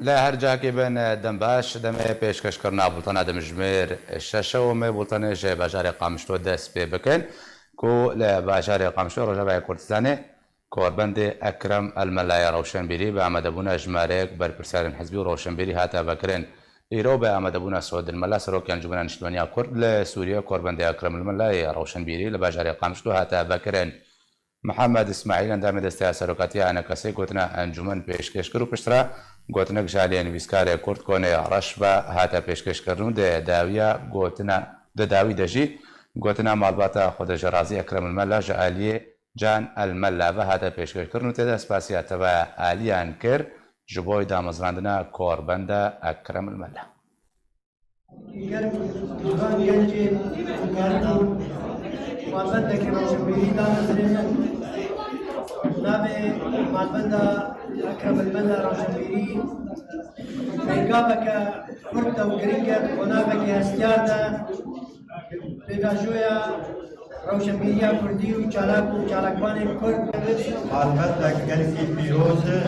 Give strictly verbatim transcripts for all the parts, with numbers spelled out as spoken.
Li her cihekê bin, dem baş, demê pêşkêşkirina bultena dimjimêr şeş û em ê bultenê ji bajarê Qamişlo dest pê bikin, ku li bajarê Qamişlo Rojavayê Kurdistanê korbendê Ekrem El Melayê Rewşenbîrî bi amadebûna jimareyek berpirsiyarên hizbî û rewşenbîrî hate vekirin. Îro bi amadebûna Suhedîn Mela, Serokê Encûmena Niştimaniya Kurd li Sûriyê, korbendê Ekrem El Melayê Rewşenbîrî li bajarê Qamişlo hate vekirin. Mihemed Îsmaîl, endamê Desteya Serokatiya ENKSê, gotina encûmen pêşkêş kir û piştre gotinek ji aliyê nivîskarê Kurd Konê Reş ve hate pêşkêşkirin û di dawiya gotina, di dawî de jî gotina malbata xwedêjêrazî Ekrem El Mela ji aliyê Can El Mela ve hate pêşkêşkirin û tê de spasiya tevaya aliyan kir ji bo damezrandina korbenda Ekrem El Mela. Ger dîvan gencê dikaribû malbendekî rewşenbîrî damezrênin, navê malbenda Ekrem El Mela Rewşenbîrî pêngaveke xurt e û giring e di qonagekî hestiyar de pêvajoya rewşenbîriya kurdî û çalak û çalakvanên kurd. Malbendek gelkî pîroz e.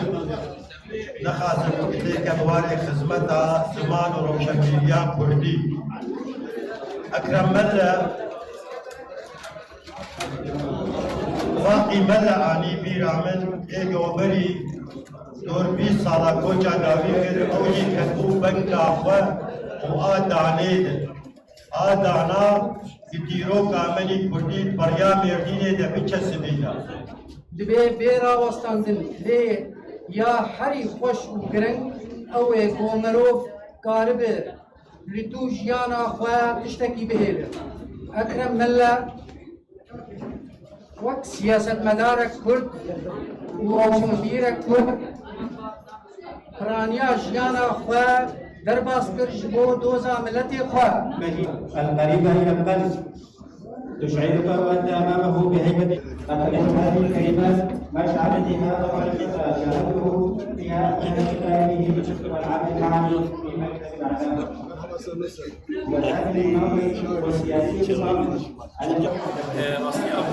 Nexaze ku bêke bi warê xizmeta ziman û rewşenbîriya kurdî. Ekrem Melle, Waqî Melle anî bîra min, ê goberî dor bîst sala koça dawî kir, ew jî ketibû benga xwe û a danê de. A dana di dîroka min î kurdî beriya Mêrdînê de biçesibîne. Divê bê rawestandin lê ya herî xweş û giring ew ê ku mirov karibe li dû jiyana xwe tiştekî bihêle. Ekrem Melle wek siyasetmedarek Kurd û rewşenbîrek Kurd piraniya jiyana xwe derbas kir ji bo doza miletê xwe. القريبة إلى القلب. تشعرك وأنت أمامه بهيبة. أقدم هذه الكلمات ما شعرت هذا الرجل شاهدته في هذه الكلمة والعمل معه في مكتب الإعلام. والعمل الماضي والسياسي الماضي. Rastî ev,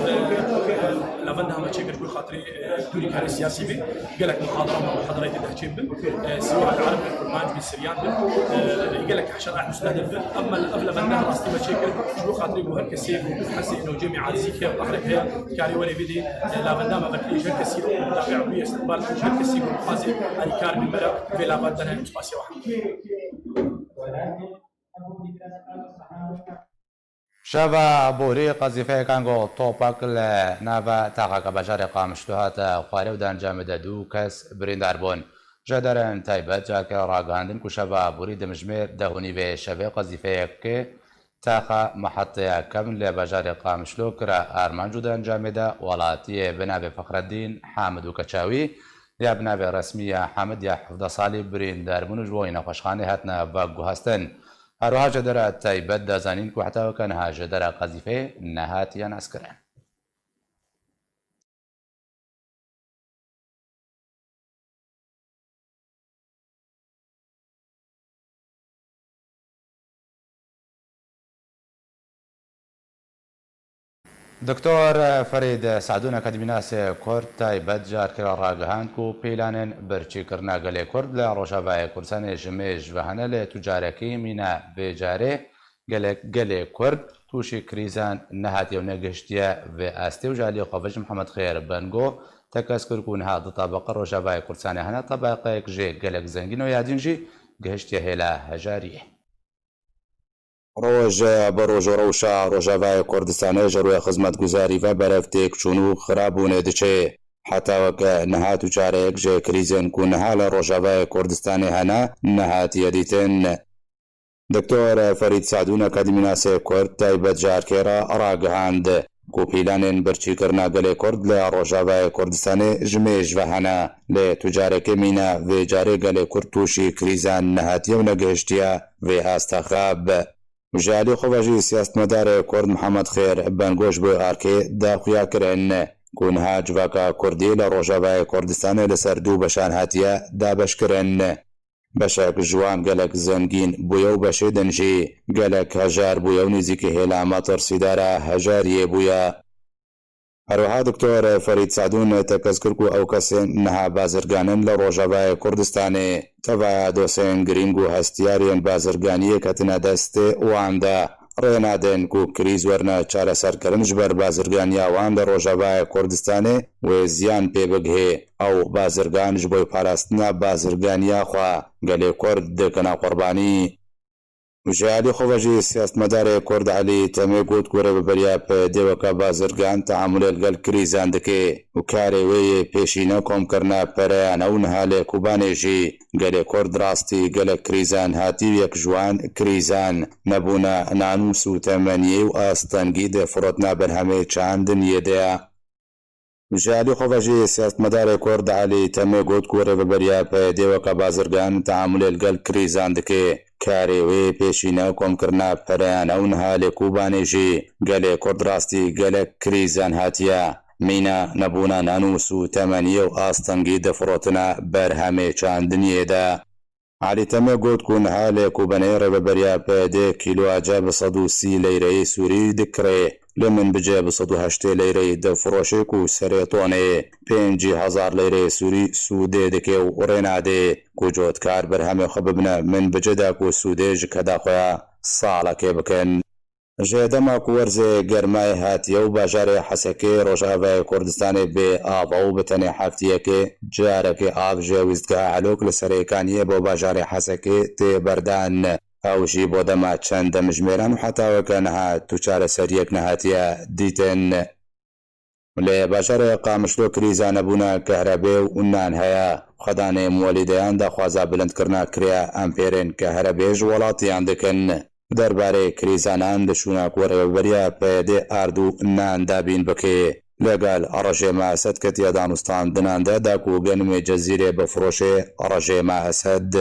e, levenda heme çêkir ku xatirê, e, dûrî karê siyasî bê. Gelek muhadara me, muhadarayê dê dehçê bin. E, Sîwak Ereb bin, Kurmanc bin, Siryan bin. E, gelek heşer ehd mustehdir bin. Ev me, ev levenda rastî me çêkir. Ji bo xatirê ku her kesê ku hesê nocê me acizî ke, qehrek heye, karê were bidê. E, levenda me vekirî ji her kesî ro, tabi'a bûye, istiqbal ji her kesî ku dixwazê alîkar bin bera, vê levenda ne spasiya we. Şeva borî qezîfeyek ango topak li nava taxeke bajarê Qamişlo hate xwarê û di encamê de du kes birîndar bûn. Jêderên taybet carkê ragihandin ku şeva borî dimijmêr deh û nîvê şevê qezîfeyekê taxa meheteya kevn li bajarê Qamişlo kira armanc û di encamê de welatiyê bi navê Fexreddîn Hamid û Keçawî ya bi navê resmî ya Hamid ya hevdeh salî birîndar bûn û ji bo yê nexweşxanê hatine veguhestin. Her wiha ji dera taybet da zanîn ku heta weke niha ji dera qezîfeyê nehatiye naskirin. Doktor Ferîd Sadûn, akademînasê Kurd, taybet carkê re ragihand ku pîlanên birçîkirina gelê Kurd li Rojavayê Kurdistanê ji mêj ve hene, lê tu carekî mîna vê carê gelek gelê Kurd tûşî krîzan nehatiye û negihiştiye vê astê û ji aliyê xwe ve ji Mihemed Xêr Bengo tekez kir ku niha du tebeqe Rojavayê Kurdistanê hene, tebeqeyek jê gelek zengîn û ya din jî gihiştiye hêla hejariyê. Roj bi roj û rewşa Rojavayê Kurdistanê ji rûyê xizmetguzarî ve berev têk çûn û xirabûnê diçe. Heta weke niha tu careyek ji krîzên ku niha li Rojavayê Kurdistanê hene, nehatiye dîtin. Doktor Ferîd Sadûn, akademînasê Kurd, taybet carkê re ragihand ku pîlanên birçîkirina gelê Kurd li Rojavayê Kurdistanê ji mêj ve hene. Lê tu carekê mîna vê carê gelê Kurd tûşî krîzan nehatiye û negihiştiye vê asta xab. Ji alî xwe ve jî siyasetmedarê Kurd Mihemed Xêr Bengo ji bo arkê da xuya kirin ku niha civaka Kurdî li Rojavayê Kurdistanê li ser du beşan hatiye dabeşkirin. Beşek ji wan gelek zengîn bûye û beşê din jî gelek hejar bûye û nêzîkî hêla metirsîdara hejariyê bûye. Her wiha Doktor Ferîd Sadûn tekez kir ku ew kesên niha bazirgan in li Rojavayê Kurdistanê tevaya dosên girîng û hestiyariyên bazirganiyê ketine destê wan de. Rê nadin ku krîz werine çareserkirin ji ber bazirganiya wan li Rojavayê Kurdistanê wê ziyan pê bigihê. Ew bazirgan ji bo parastina bazirganiya xwe gelê Kurd dikine qurbanî. Ji alî xwe ve jî siyasetmedarê Kurd Elî Temê got ku rêveberiya P Y D'ê weke bazirgan teamulê li gel krîzan dike û karê wê yê pêşîne komkirina pereyan e û niha li Kobanê jî gelê Kurd rastî gelek krîzan hatî û yek ji wan krîzan nebûna nan û sûtemeniyê û astengî di firotina berhemê çandiniyê de ye. Ji alî xwe ve jî siyasetmedarê Kurd Elî Temê got ku rêveberiya P Y D'ê weke bazirgan teamulê li gel krîzan dike. Karê wê pêşîne komkirina pereyan e û niha li Kobanê jî gelê Kurd rastî gelek krîzan hatiye. Mîna nebûna nan û sûtemeniyê û astengî di firotina berhemê çandiniyê de. Elî Temê got ku niha li Kobanê rêveberiya P Y D'ê kîloya ce bi sed û sî leyreyê Sûrî dikirê, li Minbicê bi sed û heştê leyreyê difiroşê ku serê tonê pêncî hezar leyreyê Sûrî sûdê dike û rê nadê ku cotkar berhemê xwe bibine Minbicê de ku sûdê ji keda xwe ya salekê bikin. Ji dema ku werzê germayê hatiye û bajarê Hesekê Rojavayê Kurdistanê bê av û bi tenê heftiyekê carekê av ji wîstgeha Elok li Serêkaniyê bo bajarê Hesekê tê berdan. Ew jî bo dema çend demjimêran û heta weke niha tu çareseriyek nehatiye dîtin. Li bajarê Qamişlo krîza nebûna kehrebê û nan heye. Xwedanê muwelîdeyan daxwaza bilindkirina kirêya empêrên kehrebê ji welatiyan dikin. Derbarê krîza nan di şûna ku rêveberiya P Y D'ê ard û nan dabîn bike, legal rejêma Esed ketiye danûstan di nan de da ku genimê Cezîrê bifiroşê rejêma Esed.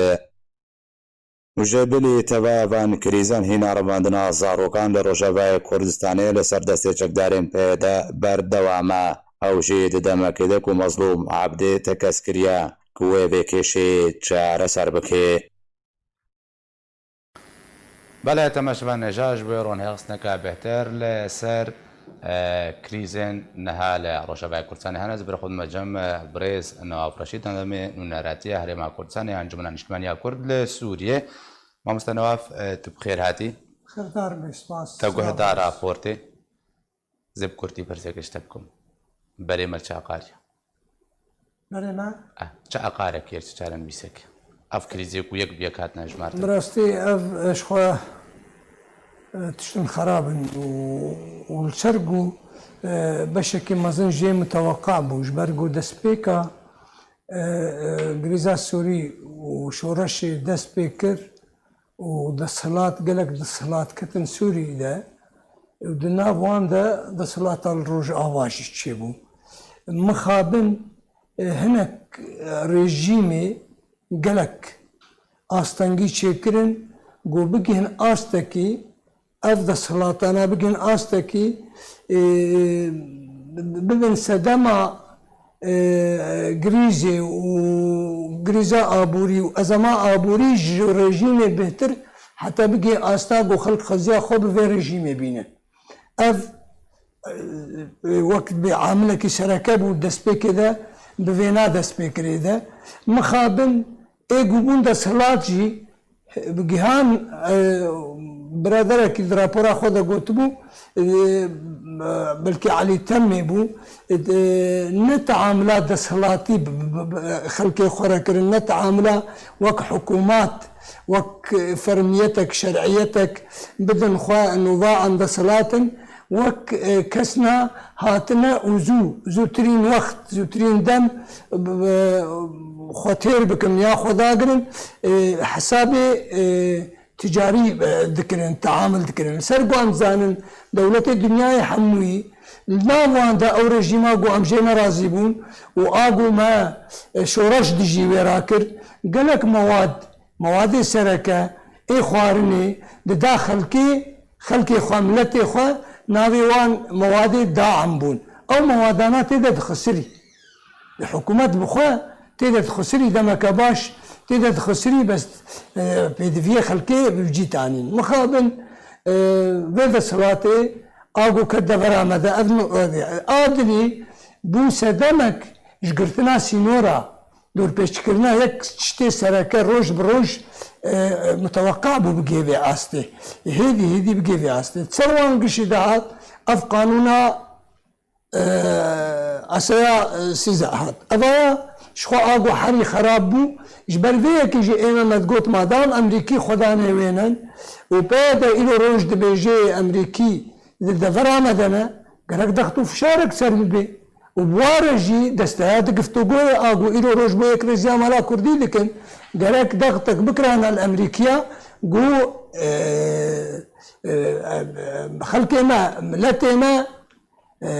Û ji bilî tevaya van krîzan hîna revandina zarokan li Rojavayê Kurdistanê li ser destê çekdarên P Y D berdewam e. Ew jî di demekê de ku Mezlûm Ebdê tekez kiriye ku wê vê kêşeyê çareser bike. Belê, temaşevan, hêja ji bo ronahîstineke bêhtir li ser, e, krîzên niha li Rojavayê Kurdistanê hene. Ez bi xwe dime cem, e, birêz Newaf Reşîd, endamê Nûneratiya Herêma Kurdistanê, Encûmena Niştimaniya Kurd li Sûriyê. Mamoste Newaf, e, tu bi xêr hatî. Xêrdar be, spas. Te guhdar raportê. Zê bi kurtî pirseke ji te bikim. Berê me çi aqariye? Berê me? Eh, çi aqarek yê, çi çarenivîsek? Ev krîzê ku yek bi yek hatine hejmartin. Bi rastî ev, e, ji xwe, e, tiştin xerab in û, û li ser ku, e, beşekî mezin jê miteweqa bû. Ji ber ku destpêka, e, e, krîza Sûrî û şoreşê dest pê kir, û desthilat, gelek desthilat ketin Sûrî de û di nav wan de desthilata li Rojava jî çêbû. Mixabin, e, hinek rejîmê gelek astengî çêkirin, ku bigihin astekî, ev desthilatana bigihin astekî, e, bibin sedema e, grîzê û grîza aborî û ezema aborî ji rejîmê bêhtir heta bigê asta ku xelk xeziya xwe bi vê rejîmê bîne. Ev, e, wek bê amilekî sereke bû destpêkê de, bi vêna destpêkirê de. Mixabin ê ku bûn desthilat jî, Bi gihan, e, biraderekî di rapora xwe de gotibû, e, belkî Elî Temê bû, e, ne teamula desthilatî bi, bi, bi, bi xelkê xwe re kirin, ne teamula wek hikûmat, wek fermiyetek, şer'iyetek bidin xwe nûva an desthilatin. Wek, e, kesna hatine û zû, zûtirîn wext, zûtirîn dem, b-, b-, xwe têr bikin ya xwe dagirin, e, hesabê, e, ticarî, e, dikirin, teamul dikirin. Li ser ku em zanin, dewletê dinyayê hemûyî, li nav wan de ew rejîma ku em jê nerazî bûn û a ku me, e, şoreş dijî wê rakir, gelek mewad, mewadê sereke, ê xwarinê, dida xelkê, Xelkê xwe, miletê xwe navê wan mewadê daim bûn. Ew mewadana tê de dixisirî. Hikûmet bi xwe tê de dixisirî, demeke baş tê de dixisirî, bes, e, pêdiviyê xelkê bi cî tanîn. Mixabin, e, vê desthilatê A ku ket devera me de, ev mi-, a dilî bû sedemek ji girtina sînora, dorpêçkirina yek tiştê sereke roj bi roj, e, e, miteweqa bû bigê vê astê. Hêdî hêdî bigê vê astê. Ser wan gişî de hat, ev qanûna, e, asaya, e, sîze hat. Eva ji xwe a ku herî xerab bû, ji ber vê yekê jî ême me digot, madam Emrîkî xwedanê wênen û peye de îro roj dibêje Emrîkî di devera me de ne, gerek dext û fişarek ser bibe. Û bi wa re jî desteya di giftogoyê a ku îro roj bo yekrêziya mala kurdî dikin, gerek dextek bikirana li Emrîkiya ku, e, e, e, xelkê me, miletê me, e,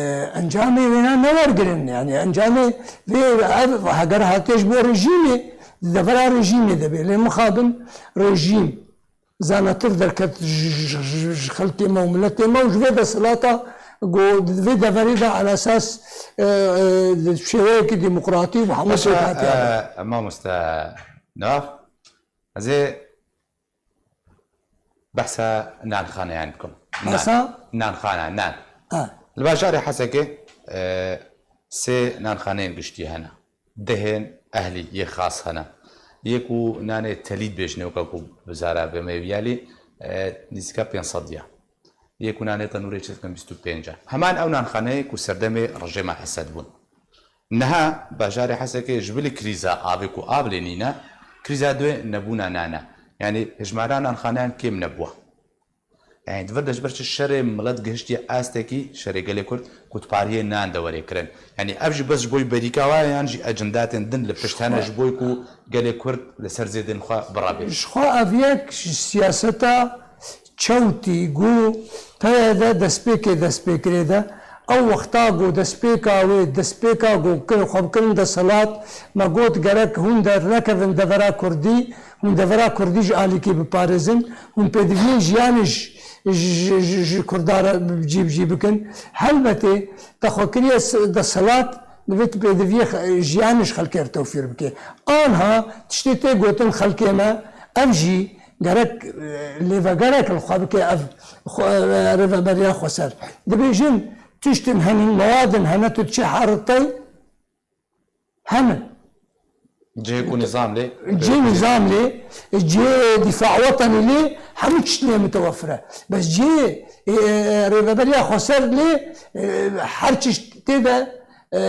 encamê wêna newergirin. Yani encamê vê ev heger hatiye ji bo rejîmê, di devera rejîmê de bê. Lê mixabin rejîm zanatir derket ji, ji, ji, ji xelkê me û miletê me û ji vê desthilata ku di vê deverê de ala esas, e, e, di şêweyekî demokratî û hemû Paşa, pêk hatiye. E, mamoste Naf, ez ê behsa nanxaneyan bikim. Nan. Behsa? Nanxane, nan. Ha. Li bajarê Hesekê, e, sê nanxaneyên giştî hene. Dehên ehlî yê xas hene. Yê ku nanê telî dibêjinê weke ku bi zara be me viyalî, e, nîzika pênc sed ya. Yê ku nanê tenûrê çi dikin bîst û pênc e. Heman ew nanxaneyê ku serdemê rejêma Esed bûn. Niha bajarê Hesekê ji bilî krîza avê ku av lê nîne, krîza duê nebûna nan e. Yanî hejmara nanxaneyan kêm nebûwa. Yanî di vir de ji ber çi şerê milet gihiştiye astekî, şerê gelê Kurd, ku di pariyê nan de were kirin. Yanî ev jî bes ji bo berîka wa ye yan jî ecindatên din li pişt hene ji bo ku gelê Kurd li ser zêdên xwe birabê? Ji xwe ev yek ji siyaseta çewtî ku P Y D destpêkê destpêkirê de, ew wexta ku destpêka wê, destpêka ku kir, xwe bikirin desthilat, me got gerek hûn dernekevin devera Kurdî, hûn devera Kurdî ji alîkî biparêzin, hûn pêdiviyên jiyanê ji, ji, ji, ji, ji Kurda re bi cî bi cî bikin. Helbetê te xwe kiriye s-, desthilat, divê tu pêdiviyê xe-, jiyanê ji xelkê re tewfîr bike. Anha tiştê tê gotin xelkê me, ev jî gerek, e, lêvegerek li xwe bike ev xwe, e, rêveberiya xweser. Dibêjin tiştin henin, mewadin hene, tu diçî heritey, Hene. Cihê ku nîzam lê. Cihê nîzam lê, cihê dîfa wetenî lê, hemû tişt lê mitewefir e. Bes cihê, e, e, rêveberiya xweser lê, e, her tişt tê de, e,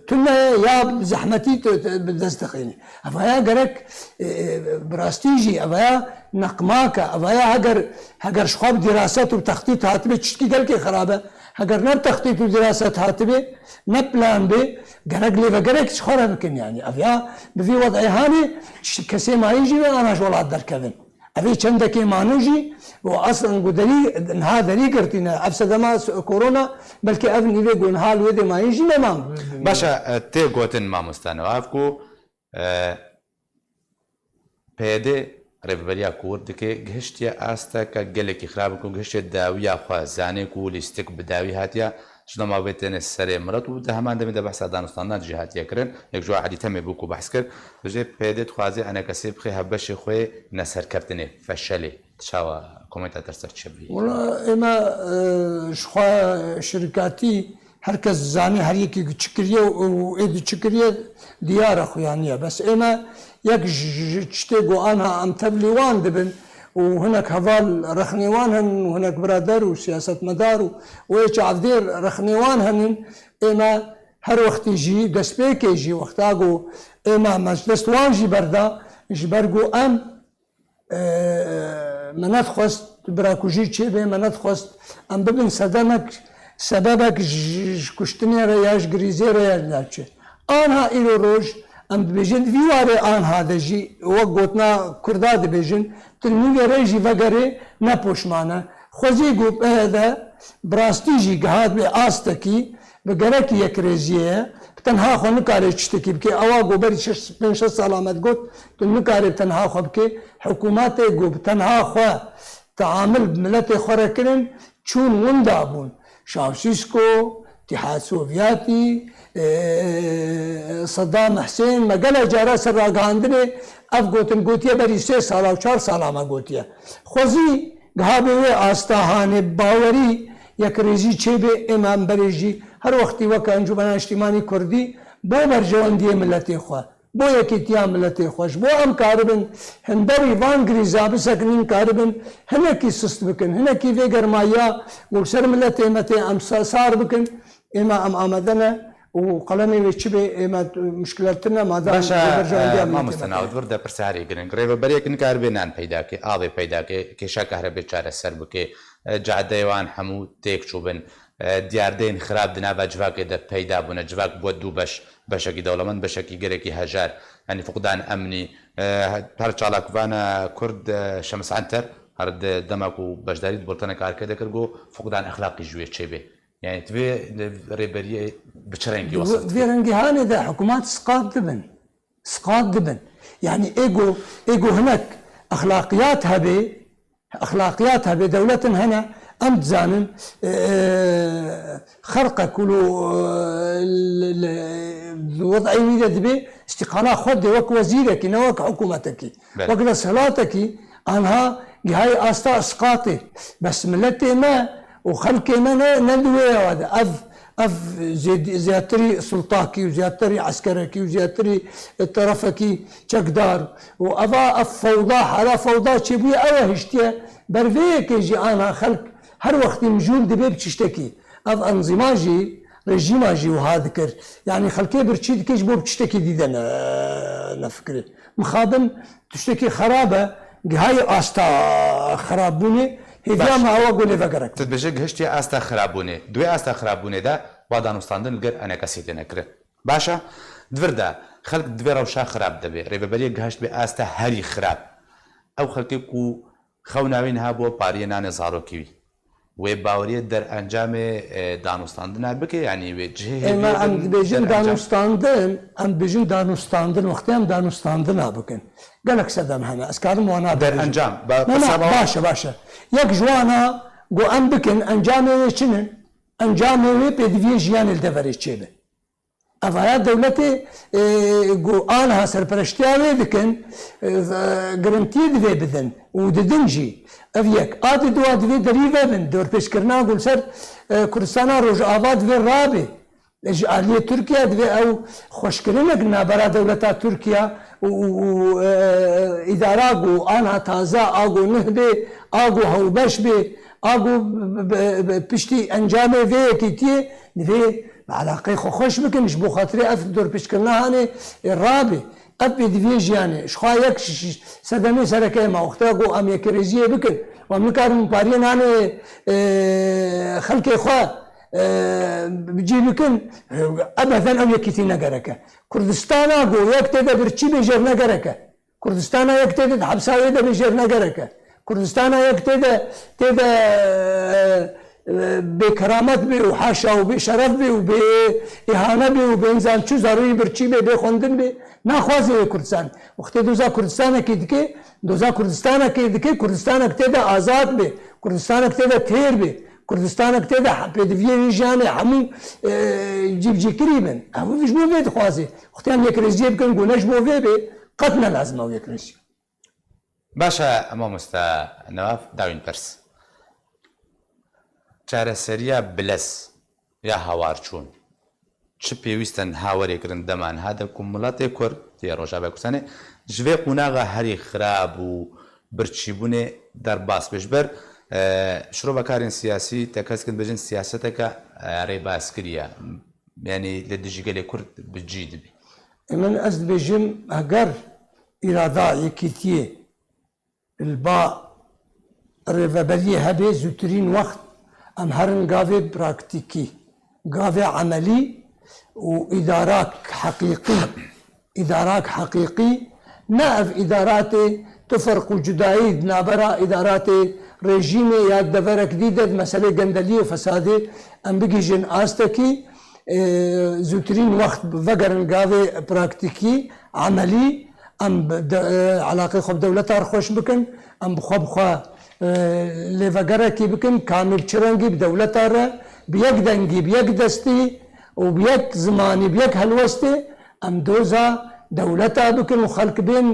tune ya zehmetî tu, tu bi dest dixînî. Evaya gerek, e, e, bi rastî jî, evaya neqmak e, evaya heger, heger ji xwe bi dîraset û bi textît hatibe tiştkî gelkî xirab e. Heger ne bi textît û diraset hatibê, ne plan bê, gerek lêvegerek ji xwe re bikin, yanî ev ya bi vî wed'ê hanê ş-, kesê mayî jî wê ana ji welat derkevin. Ev ê çendekê mano jî û aslen ku derî, niha derî girtîne. Ev sedema s-, korona, belkî ev nîvê ku niha li wê dê mayî jî neman. Baş e, e, tê gotin mamoste Newaf ku, e, P Y D rêveberiya Kurd dike, gihiştiye asteke gelekî xirab ku gihiştiye dawiya xwe, zanê ku lîstik bi dawî hatiye, ji dema vê têne serê milet û di heman demê de behsa danûstandina jî hatiye kirin. Yek ji wan Elî Temê bû ku behs kir, dibêje P Y D dixwaze enekesê bixê hevbeşê xwe neserkeftinê, feşelê. Çawa komenta te ser çi bî? Wala ême, e, ji xwe şirkatî Her kes zanî, her yekî çi kiriye û êdî çi kiriye, diyar e, xuyaniye. Bes ême yek ji, ji, ji tiştê ku anha em tevlî wan dibin û hinek heval rexnê wan hene û hinek birader û siyasetmedar û, û ê çavdêr rexnê wan henin, ême her wextî jî destpêkê jî wexta ku ême me ji dest wan jî berda, ji ber ku em Ee, me nedixwest birakujî çêbe, me nedixwest em bibin sedemek, sebebek ji, ji kuştinê re ya ji girîzê re ya ji navçe. Anha îro roj em dibêjin, di vî warê anha de jî wek gotina Kurda dibêjin, tu li nîvê rê jî vegerê ne poşman e. Xwezî ku P Y D bi rastî jî gihat bê astekî, bi gerekî yekrêziyê ye. Bi tenha xwe nikare tiştekî bike. Ewa ku berî şeş, pênc şeş sala me digot, tu nikare bi tenha xwe bike. Hikûmetê ku bi tenha xwe teamil bi miletê xwe re kirin, çûn winda bûn. Çawsîsko, Îtîhad Sovyetî, e, Sedam Husên, me gelek cara ser ragihandinê ev gotin gotiye, berî sê sala û çar sala me gotiye. Xwezî Giha bê wê asta hanê bawerî yekrêzî çêbê, ême em berê jî her wextî weke Encûmena Niştîmanî Kurdî bo berjewendiyê miletê xwe, bo yekîtiya miletê xwe, ji bo em karibin hinderî van grîza bisekinin, karibin hinekî sist bikin, hinekî vê germayiya ku li ser miletê me tê em sa-, sar bikin, ême em amade ne û qelemê wê çi bê, ême muşkilet tune, madem Baş e, vê berjewendiya e, miletê me tê. Mamoste Navdwir, de pirsa herî giring. Rêveberiyek nikaribe nan peyda ke, avê peyda ke, kêşa kahrebê çareser bike, e, cadeyê wan hemû têk çûbin, e, diyardeyên xirab di nava civakê de peyda bûne. Civak bû du beş, beşekî dewlemend, beşekî gelekî hejar. Yanî fuqdan emnî, e, her çalakvana Kurd, e, Şems Anter, her di dema ku beşdarî di bulteneke Arke de kir, got fuqdan exlaqî ji wê çêbê. Yani, divê rêberiyê bi çi rengî Di wesif vê dike? Rengî hanê de hikûmat sqat dibin. Sqat dibin. Yani, êgo, êgo hinek exlaqiyat hebê, exlaqiyat hebê, dewletin hene, em dizanin, e, e, xerqek û li, li, li, di wed'ê wî de dibê, îstîqala xwe dê wek wezîrekî, ne wek hikûmetekî. Belê. Wek desthilatekî, anha gihayî asta isqatê. Bes miletê me û xelkê me ne, ne di wê ya de. Ev, ev zêd-, zêdetirî sultakî û zêdetirî eskerekî û zêdetirî, e, terefekî çekdar û eva ev fewda, hala fewda çêbûye, ew e hiştiye ber vê yekê jî anha xelk her wextî mijûl dibe bi tiştekî. Ev enzîma jî, rejîma jî wiha dikir. Yanî xelkê birçî dike ji bo bi tiştekî dî de ne-, nefikirê. Mixabin tiştekî xerab e, gihayî asta xerabûnê, hêviya Baş. me awa ku lê vegerek. Tu dibêje gihiştiye asta xirabûnê. Di wê asta xirabûnê de va danûstandin li gel enekesî têne kirin. Baş e, di vir de xelk di vê rewşa xirab de bê. Rêveberiyê gihişt bê asta herî xirab. Ew xelkê ku xewna wî niha bû pariyê nanê zarokê wî. Wê baweriye derencamê, e, danûstandina bike, yanî wê cihê Ême hêviyê em bin dibêjin derencam- danûstandin, em dibêjin danûstandin, wextê em danûstandina bikin. Gelek sedem hene, ez karim wana bibêjim. Derencam, ba-, Ne, ne, qisaba- baş e, baş e. Yek ji wana ku em bikin, encamê wê çi ne? Encamê wê pêdiviyê jiyanê li deverê çêbe. Evaya dewletê, e, ku aniha serpereştiya wê dikin, e, girintiyê divê bidin û didin jî. Ev yek. A di dua divê derî vebin. Dorpêçkirina ku li ser, e, Kurdistana Rojava divê rabe. E, ji aliyê Tirkiye divê ew xweşkirinek navbera dewleta Tirkiye û, û, û, e, îdara ku aniha taze a ku nih bê, a ku hewbeş bê, a ku b-, b-, b-, piştî encamê vê yekîtiyê divê bi eleqeyê xwe xweş bikin, ji bo xatirê ev dorpêçkirina hanê, ê, rabe. Ev pêdiviyê jiyanê, ji xwe yek ş-, ş-, sedemê sereke ye, ma wexta ku em yekrêziyê bikin, û em nikarin pariyê nanê, ê, xelkê xwe, ê, bi cî bikin, ê, ebeden ew yekîtî ne gerek e. Kurdistana ku yek tê de birçî bê jêr ne gerek e. Kurdistana yek tê de di hepsa wê de bê jêr ne gerek e. Kurdistana yek tê de, tê de, e, e, bêkeramet bê û haşa û bêşeref bê û bê îhane bê û bê nizam çi zarûyî birçî bê, bê xwendin bê. Naxwaze wê Kurdistan. Wextê doza Kurdistanekê dike, doza Kurdistanekê dike, Kurdistanek tê de azad bê. Kurdistanek tê de têr bê. Kurdistanek tê de he-, pêdiviyê wî jiyanê hemû, e, cîbicîkirî bin. Ew ji bo vê dixwaze. Wextê em yekrêziyê bikin, ku ne ji bo vê bê, qet ne lazim e ew yekrêzî. Baş e, mamoste Newaf, dawîn pirs. Çareseriya bilez ya hawarçûn çi pêwîst e niha were kirin dema niha de ku miletê Kurd yê Rojava Kurdistanê ji vê qonaxa herî xirab û birçîbûnê derbas be? Ji ber, e, şirovekarên siyasî tekez dikin, dibêjin siyaseteke, e, rêbaskirî ye. Yanî li dijî gelê Kurd bi cî dibî. Ê min ez dibêjim, heger îrada yekîtiyê li ba rêveberiyê hebe, zûtirîn wext em herin gavê praktîkî, gavê emelî û îdarak heqîqî. Îdarak heqîqî, ne ev îdaratê tu ferq û cudayî di navbera îdaratê rejîmê ya deverek dî de di meselê gendeliyê û fesadê em bigihîjin astekî, e, zûtirîn wext vegerin gavê praktîkî, emelî, em bi de-, e, elaqê xwe bi dewleta re xweş bikin, em bi xwe bi xwe, e, lêvegerekî bikin, kamî bi çi rengî bi dewleta re, bi yek dengî, bi yek destî û bi yek zimanî, bi yek helwestê, em doza Dewleta bikin û xelk bên,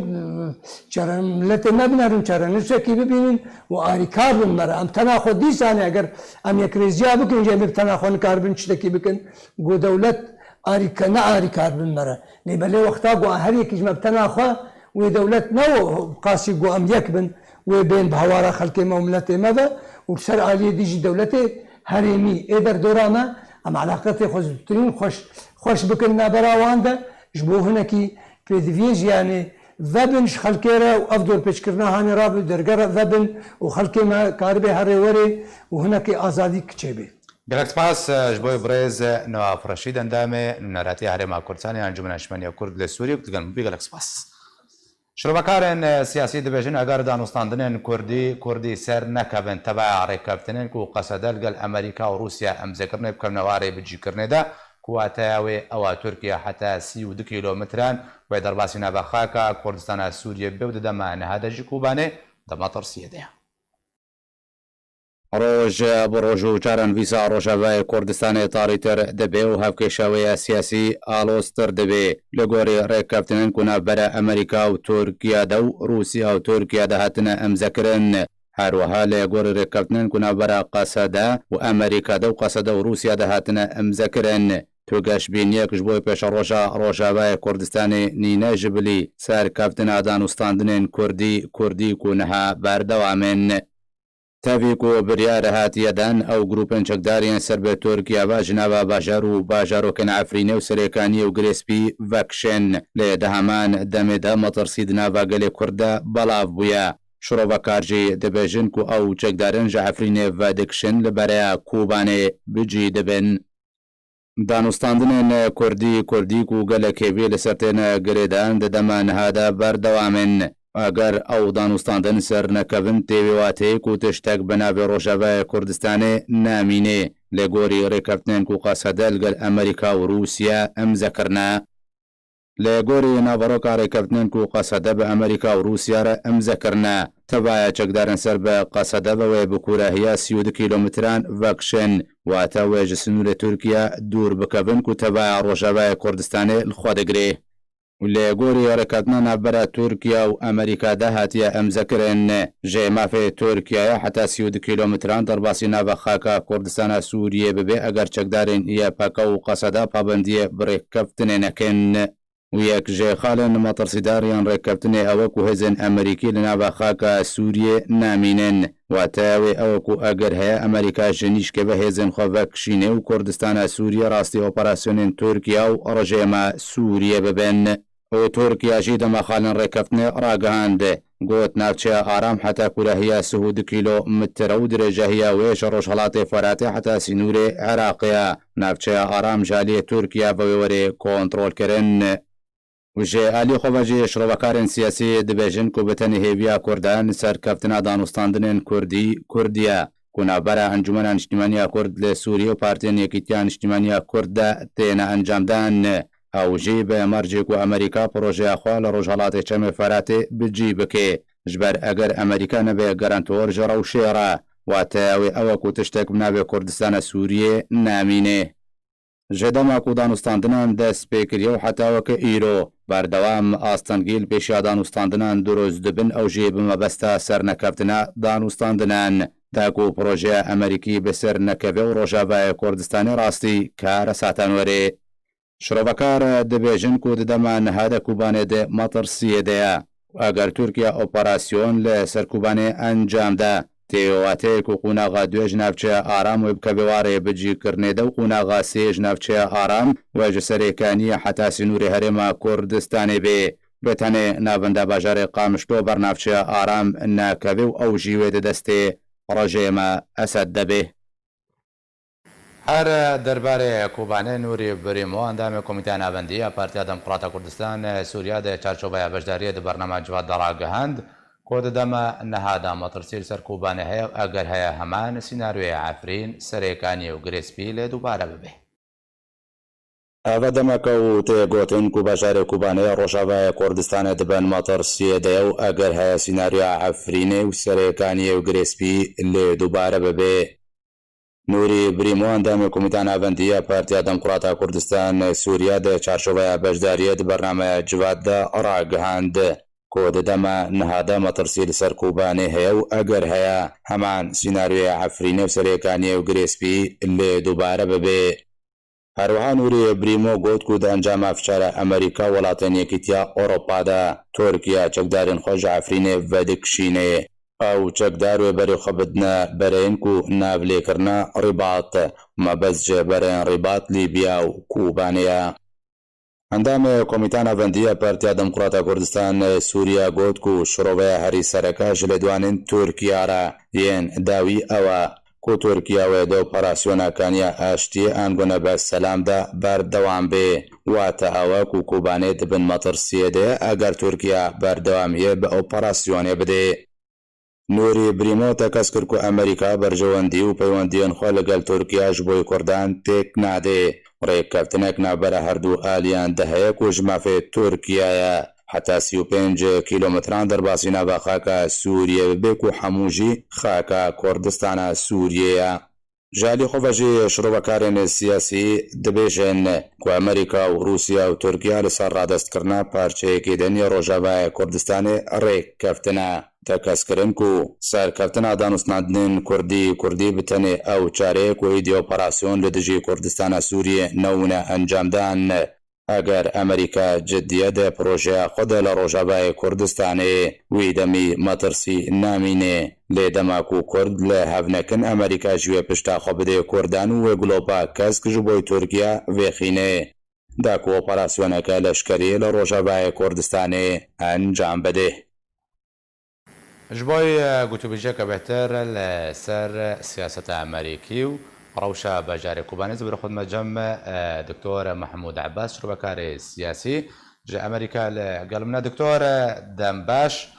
çare-, miletê me binerin, çarenivîsekî bibînin û arîkar bin me re. Em tena xwe dîsanê eger em yekrêziya bikin, jî em ê bi tena xwe nikaribin tiştekî bikin. Go dewlet arîka-, ne arîkar bin me re. Lê belê wexta go her yekî ji me bi tena xwe, wê dewlet ne o qasî go em yek bin, wê bên bi hewara xelkê me û miletê me ve û li ser aliyê dî jî dewletê herêmî ê derdora me, em eleqetê xwe zûtirîn xweş, xweş bikin navbera wan de, ji bo hinekî pêdiviyê jî, yanî vebin ji xelkê re û ev dorpêçkirina hanê rabe derge re vebin û xelkê me karibe herê werê û hinekî azadî çêbe. Gelek spas, e, ji bo birêz, e, Newaf Reşîd, endamê Nûneratiya Herêma Kurdistanê ya Encûmena Niştimaniya Kurd li Sûriyê, ku digel min bû. Gelek spas. Şrovekarên, e, siyasî dibêjin, eger danûstandinên Kurdî, Kurdî ser nekevin, tevaya rêkeftinên ku Qesede li gel Amerîka û Rûsya emzekirinê bikevne warê bicîkirinê de, ku wateya wê ew a Tirkiye heta sî û du kîlometran wê derbasî nava xaka Kurdistana Sûriyê bibe û di dema niha de jî Kobanê di metirsiyê de ye. Roj bi roj û çarenivîsa Rojavayê Kurdistanê tarîtir dibe û hevkêşa wê ya siyasî aloztir dibe. Li gorî rêkeftinên ku navbera Amerîka û Tirkiye de û Rûsya û Tirkiye de hatine imzekirin. Her wiha li gorî rêkeftinên ku navbera Qesede û Amerîka de û Qesede û Rûsya de hatine imzekirin. Tu geşbîniyek ji bo pêşeroja Rojavayê Kurdistanê nîne ji bilî serkeftina danûstandinên Kurdî, Kurdî ku niha berdewam in. Tevî ku biryar hatiye dan, ew grûpên çekdar yên ser bi Tirkiye ve ji nava bajar û bajarokên Efrînê û Serêkaniyê û Girêspî vekişên. Lê di heman demê de metirsî di nava gelê Kurd de belav bûye. Şirovekar jî dibêjin ku ew çekdarin ji Efrînê vedikişin li bereya Kobanê bi cî dibin. Danûstandinên Kurdî, Kurdî ku gelek hêvî li ser têne girêdan, di dema niha de berdewam in. Eger ew danûstandin ser nekevin, tê wê wateyê ku tiştek bi navê Rojavayê Kurdistanê namîne. Li gorî rêkeftinên ku Qesede li gel Amerîka û Rûsya imze kirine. Li gorî naveroka rêkeftinên ku Qesede bi Amerîka û Rûsya re imze kirine, tevaya çekdarin ser bi Qesede ve wê bi kûrehiya sî û du kîlometran vekişin, wate wê ji sinûrê Tirkiye dûr bikevin ku tevaya Rojavayê Kurdistanê li xwe digire. Û li gorî rêkeftina navbera Tirkiye û Amerîka de hatiye imzekirin, jê mafê Tirkiyeyê heta sî û du kîlometran derbasî nava xaka Kurdistana Sûriyê bibe eger çekdarên Y P G û Qesede pabendiyê bi rêkeftinê nekin. Û yek ji xalên metirsîdar yên rêkeftinê ew e ku hêzên Amerîkî li nava xaka Sûriyê namînin. Wateya wê ew e ku eger heye Amerîka ji nîşkê ve hêzên xwe vekişîne û Kurdistana Sûriyê rastî operasyonên Tirkiye û rejêma Sûriyê bibin. Û Tirkiye jî dema xalên rêkeftinê ragihand, got, navçeya Aram heta kûrehiya sih û du kîlometre û dirêjehiya wê ji Rojhelatê Feratê heta sînorê Iraqê ye. Navçeya Aram ji aliyê Tirkiye ve wê were kontrolkirin. Û ji alî xwe ve jî şirovekarên siyasî dibêjin ku bi tenê hêviya Kurdan serkeftina danûstandinên Kurdî, Kurdî ye, ku navbera Encûmena Niştîmaniya Kurd li Sûriyê û Partiyên Yekîtiya Niştîmaniya Kurd de têne encamdan. Ew jî bi mercê ku Amerîka projeya xwe li Rojhelatê Çemê Feratê bi cî bike. Ji ber eger Amerîka nebe garantor ji rewşê re, wateya wê ew e ku tiştek bi navê Kurdistana Sûriyê namîne. Ji dema ku danûstandinan dest pê kiriye û heta weke îro berdewam astengî li pêşiya danûstandinan dirust dibin, ew jî bi mebesta sernekeftina danûstandinan, da ku projeya Amerîkî bi ser nekeve û Rojavayê Kurdistanê rastî kare satan were. Şirovekar dibêjin ku di dema niha de Kobanê di metirsiyê de ye. Eger Tirkiye operasyon li ser Kobanê encam de, tê wê wateyê ku qonaxa duê ji navçeya Aram wê bikeve warê bicîkirinê de û qonaxa sê ji navçeya Aram wê ji Serêkaniyê heta sînorê Herêma Kurdistanê bê. Bi tenê navenda bajarê Qamişlo ber navçeya Aram nakeve û ew jî wê di destê rejêma Esed de bê. Her derbarê Kobanê Nûrî Birîmo, endamê Komîteya Navendî ya Partiya Demokrata Kurdistan Sûriya di çarçoveya beşdariyê di bernama Civat de ragihand ku di dema niha de metirsî li ser Kobanê heye û eger heye heman sînaryoyê Efrîn, Serêkaniyê û Girêspî lê dubare bibe. Ev e demeke û tê gotin ku bajarê Kobanê Rojavayê Kurdistanê di bin metirsiyê de ye û eger heye sînaryoya Efrînê û Serêkaniyê û Girêspî lê dubare bibe. Nûrî Brîmo, endamê Komîta Navendî ya Partiya Demokrata Kurdistan Sûriye, di çarçoveya beşdariyê di bernameya Civat de ragihand ku di dema niha de metirsî li ser Kobanê heye û eger heye, heman sînaryoya Efrînê û Serêkaniyê û Girê Spî lê dubare bibe. Her wiha Nûrî Brîmo got ku di encama fiçara Amerîka, Welatên Yekîtiya Ewropa de Tirkiye çekdarên xwe ji Efrînê vedikişîne. Ew çekdar wê berê xwe bidine bereyên ku navlêkirina Rîbat, mebest ji bereyên Rîbat, Lîbya û Kobanê ye. Endamê Komîta Navendî ya Partiya Demokrata Kurdistan Sûriye got ku şiroveya herî sereke ji lêdwanên Tirkiye re yên dawî ew e ku Tirkiye wê di operasyona Kaniya Aştiyê, angûne Be Selam de berdewam bê. Wate ew e ku Kobanê di bin metirsiyê de ye eger Tirkiye berdewamiyê bi operasyonê bidê. Nûrî Brîmo tekez kir ku Amerîka berjewendî û peywendiyên xwe li gel Tirkiye ji bo Kurdan têk nade. Rêkeftinek navbera herdu aliyan de heye ku ji mafê Tirkiye ye. Heta sî û pênc kîlometran derbasî nava xaka Sûriyê bibe ku hemû jî xaka Kurdistana Sûriyê ye. Ji alî xwe ve jî şirovekarên siyasî dibêjin ku Amerîka û Rûsya û Tirkiye li ser radestkirina parçeyekê din ya Rojavayê Kurdistanê rêk keftine. Tekez kirin ku serkeftina danûstandinên Kurdî, Kurdî bi tenê ew çareyê ku êdî operasyon li dijî Kurdistana Sûriyê newine encamdan. Eger Amerîka ciddiye de projeya xwe de li Rojavayê Kurdistanê, wî demî metirsî namîne. Lê dema ku Kurd li hev nekin, Amerîka jî wê pişta xwe bidê Kurdan û wê gulopa kesk ji bo Tirkiye vêxîne. Da ku operasyoneke leşkerî li Rojavayê Kurdistanê encam bidê. Ji bo, e, gotûbêjiyeke bêhtir li ser siyaseta Amerîkî û rewşa bajarê Kobanê, ez bi xwe dime cem, e, Doktor Mehmûd Ebbas, şirovekarê siyasî ji Amerîka li gel min e. Doktor, e, dem baş.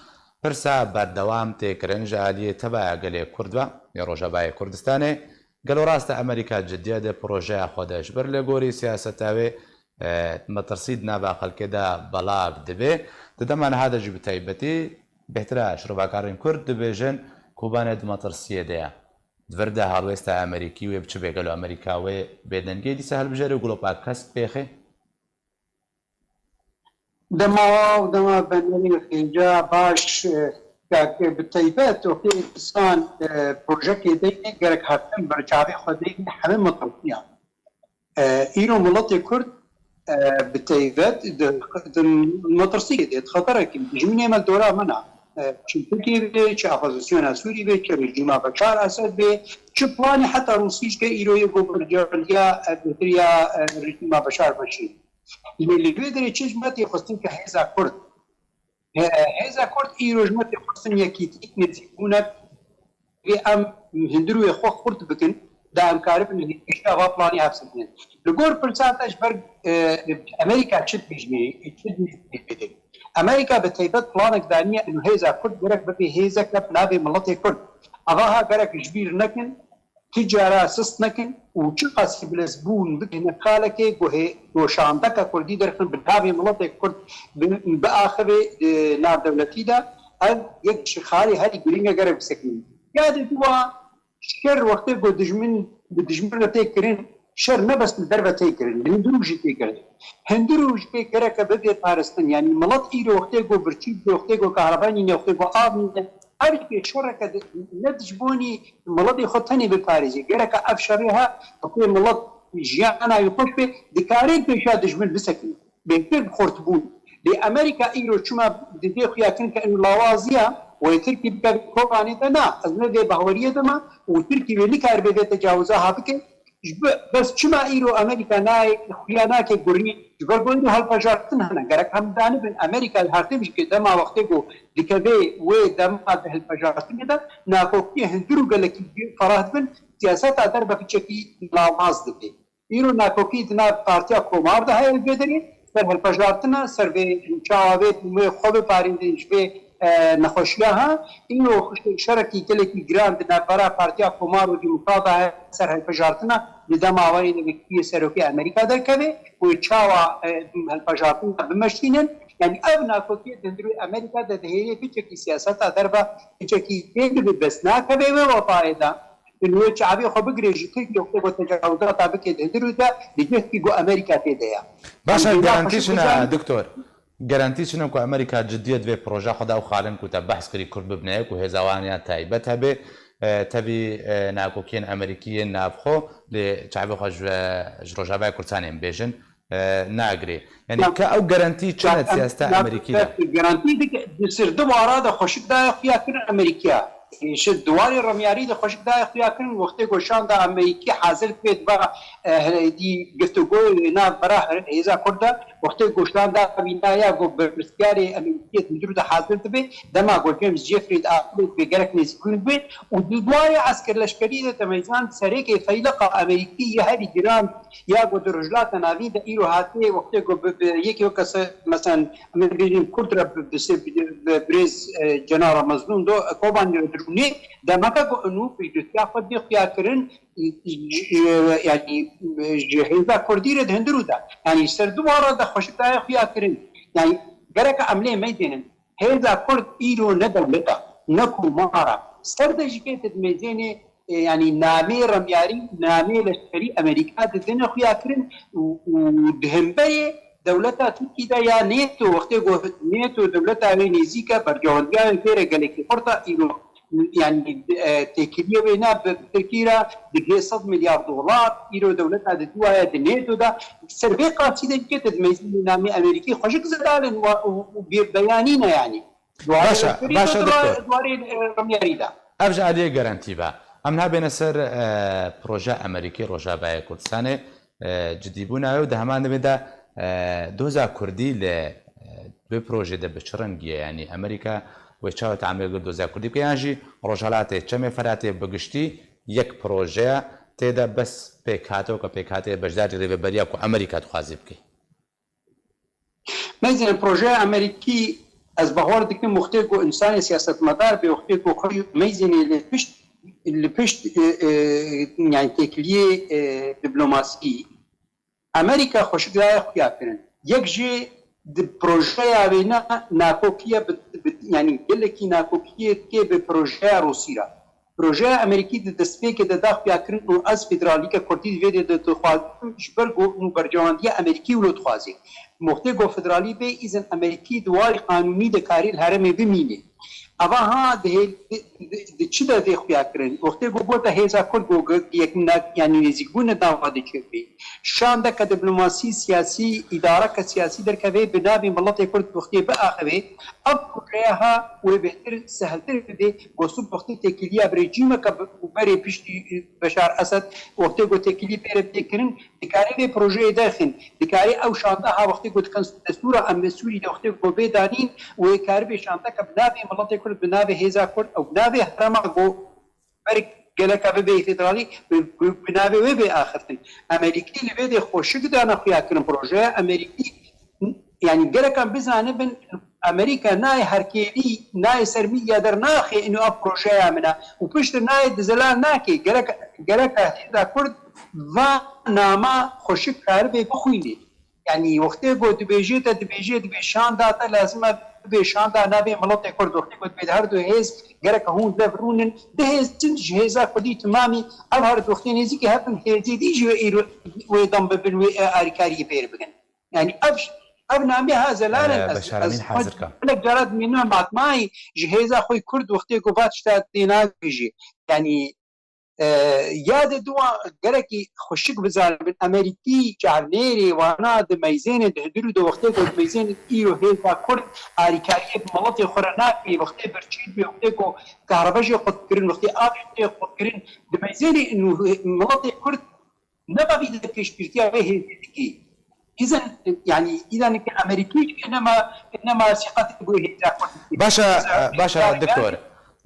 Pirsa berdewam tê kirin ji aliyê tevaya gelê Kurd ve yê Rojavayê Kurdistanê. Gelo rast e Amerîka ciddiye di projeya xwe de ji ber lê gorî siyaseta wê, e, metirsî di nava xelkê de belav dibe. Di dema niha de jî bi taybetî bêhtir e şirovakarên Kurd dibêjin Kobanê di metirsiyê de ye. Di vir de halwêsta Amerîkî wê biçi bê, gelo Amerîka wê bêdengiyê dîsa hilbijêre û gulopa kesk bêxê? Dema wa û dema benerê xêca baş, e, ka ke bi taybet wextê însan, e, projekê deyne gerek her tim ber çavê xwe deyne hemî metirsî ye. E, îro miletê Kurd, e, bi taybet di, di metirsiyê de, di xeterekî, dijminê me li dora min e. E, çi Tirkiyê be, çi opozisyona Sûrî be, çi rejîma Beşar Esed be, çi planê heta Rûsî jî ke îro yê ku berjewendiya, e, bêhtir ya, e, rejîma Beşar Beşîr. Lê li wê derê çi ji me tê xwestin ke hêza Kurd. He-, hêza Kurd îro ji me tê xwestin yekîtî, nêzîkbûnek, vê em hundir wê xwe xurt bikin, da em karibin hêşa va planî hevsibînin. Li gor pirsa te ji ber, e, Amerîka çi dibêjî, çi dibêjî? Amerîka bi taybet planek daniye û hêza Kurd gerek bibe hêzeke bi navê miletê Kurd. Ava ha gerek ji bîr nekin, tu cara sist nekin û çiqasî bilezbûn bigihine kalekê guhê doşandeka Kurdî derxin bi navê miletê Kurd bi, biaxivê, e, navdewletî de, ev yek ji xalê herî girîng e gerek bisekinî. Ya de dua şer wextê ku dijmin bi dijmin re tê kirin, şer ne bes li derve tê kirin, li hundirû jî tê kirin. Hundirû jî gereke bibe parastin, yanî milet îro wextê ku birçî dibe, wextê ku kahreba nîne, wextê ku av nîne, Her kê şereke di-, ne dijbonî miletê xwe tenê biparêze. Gereke ev şerê he, wekê milet jiyana wî xweş be, dikare pêşa dijmin bisekine. Bêhtir bi xurtbûn. Lê Amerîka îro çima didê xuya kin ke ew lawaziya, wê Tirkî bike Kobanê de na, ez ne vê bahweriyê de me û Tirkî wê nikaribe vê tecawiza ha bike, Ji bi-, bes çima îro Amerîka nayê, xuya nake gurî? Ji ber ku îro hilpejartin hene. Gerek em zanibin, Amerîka li her tim jî ke dema wextê ku dikeve wê dema di hilpejartinê de, nakokiyê hundir û gelekî ferah dibin, siyaseta derve piçekî lawaz dibe. Îro nakokî di nav Partiya Komar de heye li vê derê, ser hilpejartina, ser vê çawa vê wê xwe biparêzin ji vê, e, nexweşiya ha. Îro şerekî gelekî giran di navbera Partiya Komar û Demokrata heye ser hilbijartina, di dema werê de wekî serokê Amerîka derkeve û çawa, e, hilbijartina bimeşînin. Yanî ev nakokiyê di hundirê Amerîka de dihêlê piçekî siyaseta derve piçekî tê dibe, bes nakeve wê wepayê de. Wê çavê xwe bigire ji Tirkiye, wextê ku tecawizata bike di hundir û de, di cihekî ku Amerîka tê de ye. Baş e, Yanî, gerantî çi ne, doktor? Gerantî çi ne ku Amerîka ciddiyet vê proja xwe da û xalin ku te behs kirî Kurd bibine ku hêza wan ya taybet hebe, e, tevî, e, nakokiyên Amerîkî yên navxwe lê çavê xwe ji, ji Rojavayê Kurdistanê bêjin, e, nagirê. Yanî Ya, ke ew gerantî çi ya, ne em, siyaseta ya, Amerîkî de? Gerantî dike, di ser du wara de xweşik daye xuya kirin Amerîkî. Ji di warê remyarî de xweşik daye xuya kirin, wextê ku şanda Amerîkî hazir dibe, dibe, e, herêdî giftûgoyê li nav bera her-, hêza Kurd de, wextê ku şanda bîna ya ku berpirsiyarê Amerîkî di hundir de hazir dibe, dema ku James Jeffrey di axirê dibe gerek nêzîkbûn dibe û di warê esker leşkerî de te meyzan serêkê feyleqa Amerîkî ya herî giran ya ku di Rojhilata Navîn de îro hatiye, wextê ku bi, bi yekê weke se, meselen, em ê bêjin Kurd re bi, bi, bi, bi birêz, e, Cenara Mezlûm do, Kobanî re dirûnê, demeke ku û pêşgotiya xwe dê xuya kirin, e, e, yanî, e, ji hêza Kurdî re di hundir û de. Yanî ser du wara de xweşik daye xuya kirin. Yanî gereke em lê meyzênin. Hêza Kurd îro ne dewleta, ne komara. Ser de jî kê te dimeyzênê, e, yanî namê remyarî, namê leşkerî Amerîka didine xuya kirin û, û di hemberê dewleta Tirkî de ya NATO, wextê ku NATO dewleta wê nêzîk e, berjewendiya wê pê re gelekî xurt e, îro, yanî, e, têkiliyê wê ne bi Tirkî re digihê sed milyar dolar, îro dewleta di dû ye di NATO de, ser vê qasî de jî kê te dimeyzînê namê Amerîkî xweşik zelal in û, û, û bêbeyanî ne yanî. Baş e, baş e, doktor. Di warê, e, remyarî de. Ev ji aliyê gerantî be. Em niha bêne ser, e, proje Amerîkî Rojavayê Kurdistanê, e, cidîbûna wê û di heman demê de, e, doza Kurdî li, e, vê projê de bi çi rengî ye? Yanî Amerîka wê çawa teamûlê doza Kurdî bike yan jî Rojhelatê, Çemê Feratê bi giştî yek projeya tê de bes pêkhate weke pêkhateyê beşdarî rêveberiya ku Amerîka dixwaze bike? Meyzên projeya Amerîkî, ez bawer dikim, wextê ku însanê siyasetmedar bê, wextê ku xwe meyzênê li pişt, li pişt, e, e, yanî têkiliyê, e, diplomasî, Amerîka xweşik daye xuya kirin. Yek jê di projeya wê ne nakokiye bi, bi, yanî gelekî nakokiyê tê bi projeya Rûsî re. Projeya Amerîkî di destpêkê de da xuyakirin û ez federalîke Kurdî di vê de dixwazim, ji ber ku nû berjewendiya Amerîkî wilo dixwazê. Wextê ku federalî bê, îzin Amerîkî di warî qanûnî de karî li herêmê bimînê. Eva ha di hê-, di, di, di çi de vê xuyakirin? Wextê ku gote hêza Kurd ku ge-, yek na-, yanî nêzîkbûn li nava de çêbî. Şandeke diplomasî, siyasî, îdareke siyasî derkeve bi navê miletê Kurd wextê biaxive, ev projeya ha wê bêhtir, seheltir bidê, ku sibh wextê têkiliya bi rejîmeke bi, û berê piştî, e, Beşar Esed, wextê ku têkilî pê re bidê kirin, dikarê vê projeyê derxin, dikarê ew şandeha wextê ku dikin destûra em li Sûrî de wextê ku bê danîn, wê karibê şandeke bi navê miletê Kurd, bi navê hêza Kurd, ew bi navê herêma ku ber geleka bibe federalî, bi, bi, bi navê wê bê axiftin. Amerîkî li vê dê xweşik dane xuya kirin projeya Amerîkî, yanî gerek em bizanibin, Amerîka nayê herkêlî, nayê ser mîdya dernaxê, ino ev projeya min e û piştre nayê dizelal nake. Gerek, gereka hêza Kurd va nama xweşik karibe bixwînê. Yanî wextê ku dibêje te, dibêje, dibê şanda te lazim e bibe şanda navê miletê Kurd. Wextê ku dibê her du hêz gerek hûn dev rûnin, du hêz çin ji hêza Kurdî timamî, ev her du wextê nêzîkî hev bin, hêzê dî jî wê îro wê dem bibin, wê, e, alîkariyê pê re bikin. Yanî ev, ev namê ha zelal in. E, ez, Beşar Emîn ez hazir ka. Gelek cara dimînim matmayî ji hêza xwe Kurd wextê ku va tişta tê nabêjî. Yanî E, ya de diwa gerekî xweşik bizanibin, Amerîkî çavnêrê wana di meyzênê di hidir û di wextê ku di meyzênê îro hêza Kurd alîkariyê bi miletê xwe re nake, wextê birçî dibe, wextê ku kahrebe jê qutkirin, wextê av jê qutkirin, di meyzênê û miletê Kurd nema vî de pêşbîrtiya vê hêzê dikê. Îzin, yanî, îzin ki Amerîkî jî nema, nema sîqetê bo hêza Kurd dikê. Baş e, baş e, doktor.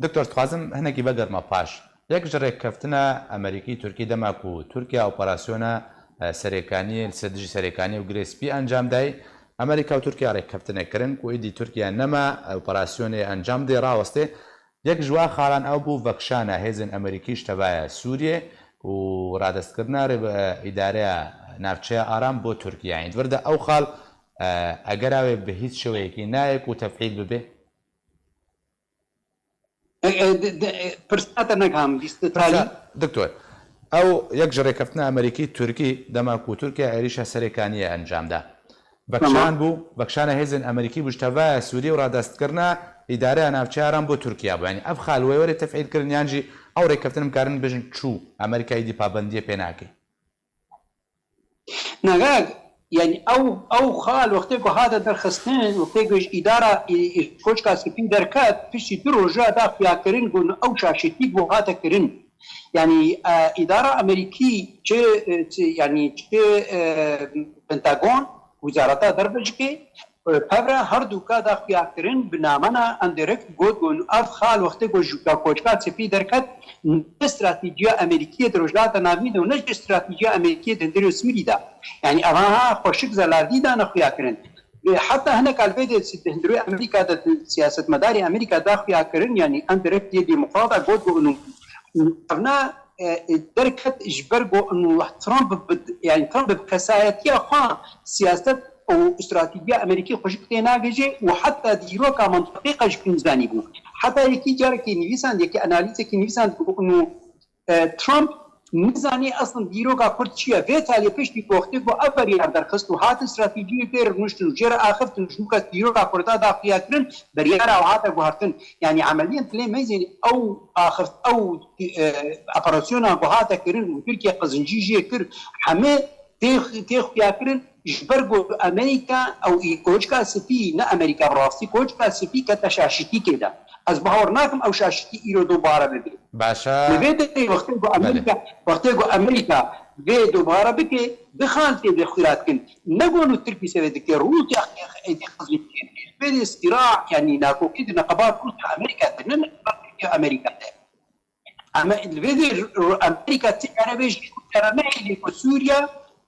Doktor, dixwazim hinekî vegerma paş. Yek ji rêkeftina Amerîkî-Tirkî dema ku Tirkiye operasyona, e, Serêkaniyê, li ser dijî Serêkaniyê û Girê Spî encam dayî, Amerîka û Tirkiye rêkeftinek kirin ku êdî Tirkiye nema, e, operasyonê encam dê rawestê. Yek ji wa xalan ew bû vekişana hêzên Amerîkî ji tevaya Sûriyê û radestkirina rê-, e, îdareya navçeya Aram bo Tirkiye. Yanî di vir de ew xal, e, egera wê bi hîç şêweyekî nayê ku tefîl bibe? E, e, de, de, e, pirsa te negiham bîst talî. Pirsa, doktor, ew yek ji rêkeftina Amerîkî Tirkî, dema ku Tirkiye êrîşa Serêkaniyê encam da. Vekşan Tamam. bû, vekşana hêzên Amerîkî bû ji tevaya Sûriyê û radestkirina îdareya navçeya Ram bo Tirkiye bû. Yanî ev xal wê were tefîl kirin yan jî ew rêkeftin em karin bêjin çû, Amerîka êdî pabendiyê pê nake. Nagag, yanî ew, ew xal wextê ku hate derxistin, wextê ku ji îdara, î, î, Koçka Spî derket, piştî du roja da xuyakirin ku ew şaşîtî ku hate kirin. Yanî, e, îdara Amerîkî çi, e, çi, yanî çi, e, Pentagon, Wizareta Derve jikê, Pevre her du ka da xuyakirin bi namena endirekt got ku ev xal wextê ku ji Koçka Spî derket, ne stratejiya Amerîkiyê di Rojhilata Navîn de û ne jî stratejiya Amerîkiyê di hundirê Sûrî de. Yanî ev ha xweşik zelardî dane xuyakirin. Ve heta hinek al vê de di hundirê Amerîka de, di siyasetmedarê Amerîka da xuyakirin, yanî endirekt yê demokrata got ku inu, ev ne, e, e, derket ji ber ku inu Trump bi, yanî Trump bi kesayetiya xwe siyaset û stratejiya Amerîkî xweşik tê nagihîje û heta dîroka mentiqê qe ji kî nizanîbû. Heta yekî carekî nivîsand, yekî analîzekî nivîsand ku inu, e, Trump nizanî eslin dîroka Kurd çi ye. Vê talê piştî ku wextê ku ev biryar derxist û hatin stratejiyê pê rûniştin û jê re axiftin û ji nûka dîroka Kurda daxuya kirin, biryara ew hate guhertin. Yanî emeliyen dilê meyzên ew axift, ew, e, operasyona ku hate kirin û Tirkiye qizincî jê kir, hemê tê, tê xuya kirin, ji ber ku Amerîka ew î Koçka Spî, ne Amerîka bi rastî, Koçka Spî kete şaşîtîkê de. Ez bawer nakim ew şaşîtî îro dobare bibe. Baş e. Li vê derê wextê ku Belê. Amerîka, wextê ku Amerîka vê dobare bike, du xal tê vê xuya dikin. Ne ku nû Tirkî sevê dike, Rûsya êdî qizî dike. Vê de sîra, yanî nakokî di neqebat Rûsya Amerîka de, ne neqebat Tirkiye Amerîka de. Em li vê de Amerîka ti erebê jî ku kere nehêlî ku Sûriye